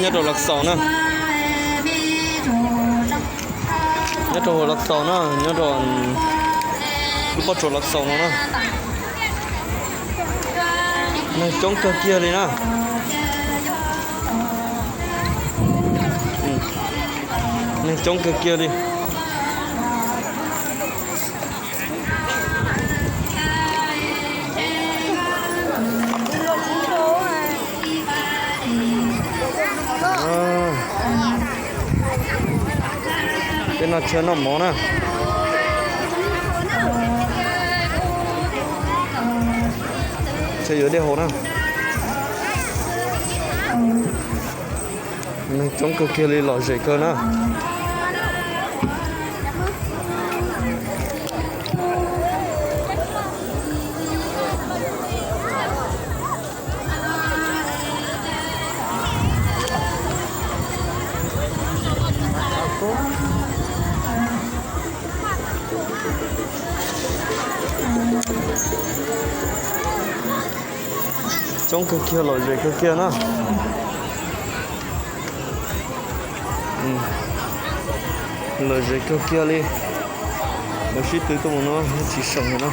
Nyob rau Lav Xaus na. Nyob rau Lav Xaus na, nyob rau lub pob tsuas Lav Xaus no na. Neeg coob kawg kiag li na. Neeg coob kawg kiag li. Peb noj tshaw noj mov na. Tshaw yuav dej haus na. Neeg coob kawg kiag li, lom zem kawg na. Coob kawg kiag, lom zem kawg kiag na. Lom zem kawg kiag li. Lawv sib tw tuaj mus no, tsis seem li no.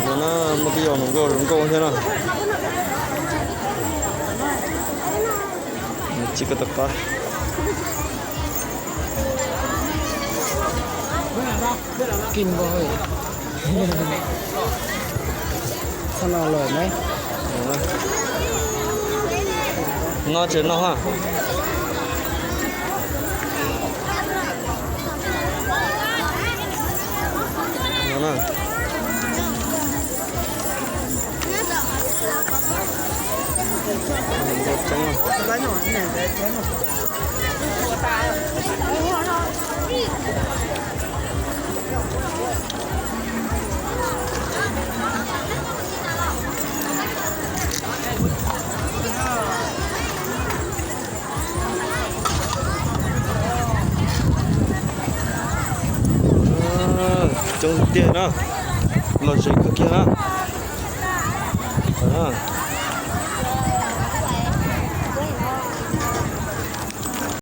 No na, muaj tib yos hluas nkauj zoo nkauj thiab na. Tsis ko tau qab. Kinh quá. Sao no lawm ne? No tseem no ha. No na. Coob tiag na, lom zem kawg kiag na.